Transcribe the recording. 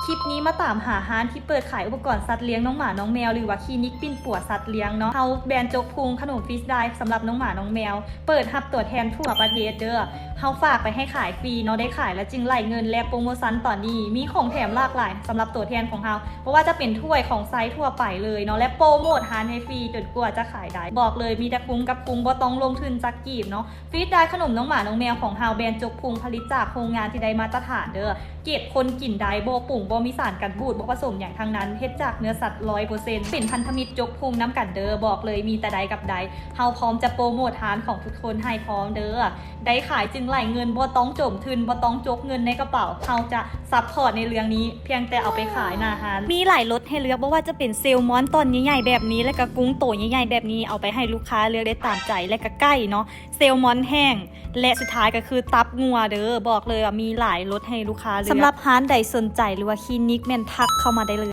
ຄລິບນີ້ມາຕາມຫາຮ້ານທີ່ເປີດຂາຍອຸປະກອນສັດລ້ຽງນ້ອງໝານ້ອງແມວ ຫຼືວ່າຄລີນິກປິ່ນປົວສັດລ້ຽງເນາະ. ເຮົາແບຣນຈົກພຸງຂະໜົມ Feed Dye ສຳລັບນ້ອງໝານ້ອງແມວ ເປີດຮັບຕົວແທນທົ່ວປະເທດເດີ້. ເຮົາຝາກໄປໃຫ້ຂາຍຟຣີເນາະ, ໄດ້ຂາຍແລ້ວຈຶ່ງໄຫຼເງິນ ແລະ ໂປຣໂມຊັນຕອນນີ້ມີຂອງແຖມຫຼາກຫຼາຍສຳລັບຕົວແທນຂອງເຮົາ, ບໍ່ວ່າຈະເປັນຖ້ວຍຂອງໃຊ້ທົ່ວໄປເລີຍເນາະ ແລະ ໂປຣໂມດຮ້ານໃຫ້ຟຣີຈົນກວ່າຈະຂາຍໄດ້. ບອກເລີຍມີແຕ່ຄຸ້ມກັບຄຸ້ມ, ບໍ່ຕ້ອງລົງທຶນຈັກກີບເນາະ. Feed Dye ຂະໜົມນ້ອງໝານ້ອງແມວຂອງເຮົາ ແບຣນຈົກພຸງ ຜະລິດຈາກໂຮງງານທີ່ໄດ້ມາດຕະຖານເດີ້. ເກັບຄົນກິນໄດ້, ບໍ່ປຸງ, ບໍ່ມີສານກັນບູດ, ບໍ່ປະສົມຫຍັງທັງນັ້ນ, ເຮັດຈາກເນື້ອສັດຮ້ອຍເປີເຊັນ. ເປັນພັນທະມິດຈົກພຸງນຳກັນເດີ້. ບອກເລີຍມີແຕ່ໄດ້ກັບໄດ້. ເຮົາພ້ອມຈະໂປຣໂມດຮ້ານຂອງທຸກຄົນໃຫ້ພ້ອມເດີ້. ໄດ້ຂາຍຈຶ່ງໄຫຼເງິນ, ບໍ່ຕ້ອງຈົມທຶນ, ບໍ່ຕ້ອງຈົກເງິນໃນກະເປົາ. ເຮົາຈະຊັບພອດໃນເລື່ອງນີ້, ພຽງແຕ່ເອົາໄປຂາຍໜ້າຮ້ານ. ມີຫຼາຍລົດໃຫ້ເລືອກ, ບໍ່ວ່າຈະເປັນແຊລມອນຕ່ອນໃຫຍ່ໆແບບນີ້ ແລະກະກຸ້ງໂຕໃຫຍ່ໆແບບນີ້ ເອົາໄປໃຫ້ລູກຄ້າເລືອກໄດ້ຕາມໃຈ ແລະກະໄກ່ເນາະ. ແຊລມອນແຫ້ງ ແລະ ສຸດທ້າຍກໍຄືຕັບງົວເດີ້. ບອກເລີຍວ່າມີຫຼາຍລົດໃຫ້ລູກຄ້າເລືອກ. ສຳລັບຮ້ານໃດສົນໃຈ ຫຼືວ່າຄລີນິກ ແມ່ນທັກເຂົ້າມາໄດ້ເລີຍ.